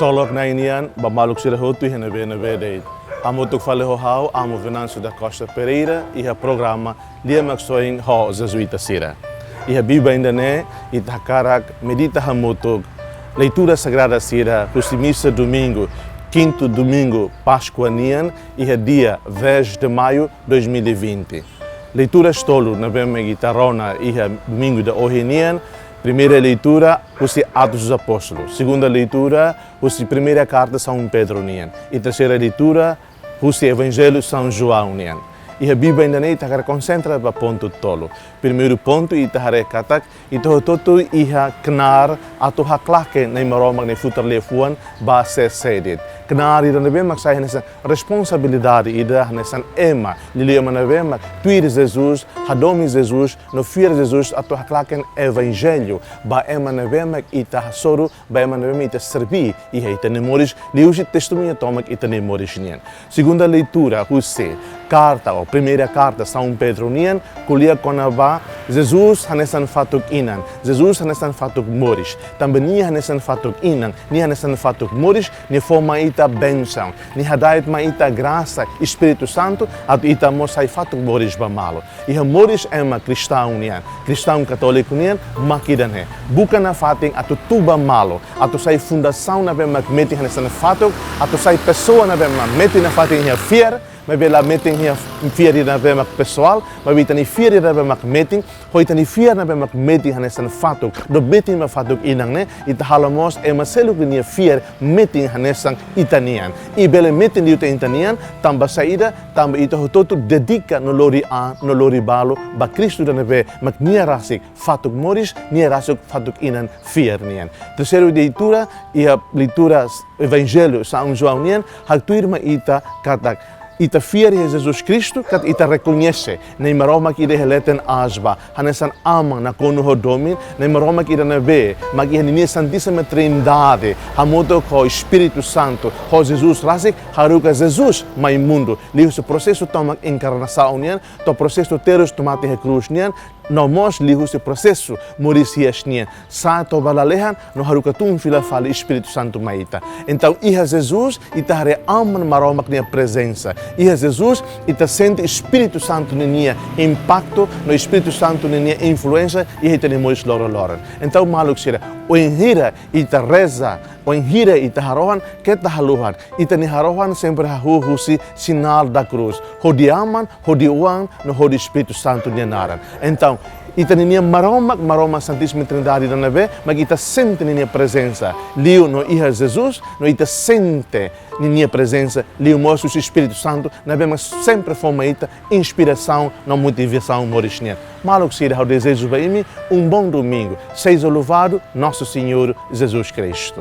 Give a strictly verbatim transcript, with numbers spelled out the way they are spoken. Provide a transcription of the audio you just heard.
Ksolok Na'i nian ba maluk sira hotu iha ne'ebé-ne'ebé de'it. Hamutuk fali ho ha'u, Amu Venâncio da Costa Pereira, iha programa Lia Maksoin ho Jesuita sira. Iha biban ida-ne'e, ita hakarak medita hamutuk leitura sagrada sira husi misa domingu, kintu domingu Páskua nian, iha dia dez de maio dois mil e vinte. Leituras tolu ne'ebé mak ita rona iha domingu ida ohin nian. Primeira leitura husi Atos dos Apóstolos. Segunda leitura husi primeira karta São Pedro nian. I terseira leitura husi Evanjellu São João nian. Iha biban ida-ne'e ita hakarak konsentra ba pontu tolu. Primeiru pontu, ita haree katak ita hotu-hotu iha knaar atu haklaken Na'i Maromak nia futar liafuan ba sé-sé de'it. Knaar ida ne'ebé mak sai hanesan responsabilidade ida hanesan ema, liuliu ema ne'ebé mak tuir Jesus, hadomi Jesus, no fiar Jesus atu haklaken Evanjellu ba ema ne'ebé mak ita hasoru, ba ema ne'ebé mak ita serbí iha ita-nia moris, liuhusi testemuña tomak ita-nia moris nian. Segunda leitura husi karta, ou primeira karta São Pedro nian, ko'alia kona-ba Jesus hanesan fatuk inan, Jesus hanesan fatuk moris. Tanba nia hanesan fatuk inan, nia hanesan fatuk moris, nia fó mai ita bensaun, nia hada'et mai ita grasa Espíritu Santu, atu ita mós sai fatuk moris ba malu. Iha moris ema kristaun nian, kristaun katóliku nian, mak ida-ne'e. Buka nafatin atu tuba malu, atu sai fundasaun ne'ebé mak metin hanesan fatuk, atu sai pesoa ne'ebé mak metin nafatin iha fiar, maibé la metin iha fiar ida ne'ebé mak pesoál, maibé ita-nia fiar ida ne'ebé mak metin, ho ita-nia fiar ne'ebé mak metin hanesan fatuk, no metin ba fatuk inan ne'e, ita halo mós ema seluk nia fiar metin hanesan ita-nian. I bele metin liután ita-nian, tanba saida, tanba ita hotu-hotu dedika no lori an, no lori balu ba Kristu ida ne'ebé mak nia rasik fatuk moris, nia rasik fatuk inan fiar nian. Terseiru leitura, iha leitura Evanjellu São João nian, haktuir mai ita katak ita fiar iha Jesus Kristu, katak ita rekoñese Na'i Maromak ida iha leten aas ba, hanesan Aman nakonu ho domin, Na'i Maromak ida ne'ebé mak iha ninia Santíssima Trindade, hamutuk ho Espíritu Santu, ho Jesus rasik, haruka Jesus mai mundu, liuhusi prosesu tomak enkarnasaun nian, to'o prosesu terus to'o mate iha krús nian, no mós liuhusi prosesu moris hi'as nian, sa'e to'o ba lalehan, no haruka tun fila fali Espíritu Santu mai ita. Entaun, iha Jesus, ita haree Aman Maromak nia prezensa. Iha Jesus, ita sente Espíritu Santu ninia impaktu, no Espíritu Santu ninia influénsia iha ita-nia moris loroloron. Entaun, maluk sira, wainhira ita reza, wainhira ita harohan, keta haluhan, ita-nia harohan sempre hahú husi sinál da krús, hodi Aman, hodi Oan, no hodi Espíritu Santu nia naran. Entaun, ita ninia Maromak, Maromak Santíssima Trindade ida ne'ebé mak ita sente ninia prezensa, liu no iha Jesus, no ita sente ninia prezensa, liu mós husi Espíritu Santu, ne'ebé mak sempre fó mai ita inspirasaun no motivasaun moris nian. Maluk sira, ha'u dezeja ba imi um bom domingo. Seja louvado nosso Senhor Jesus Cristo.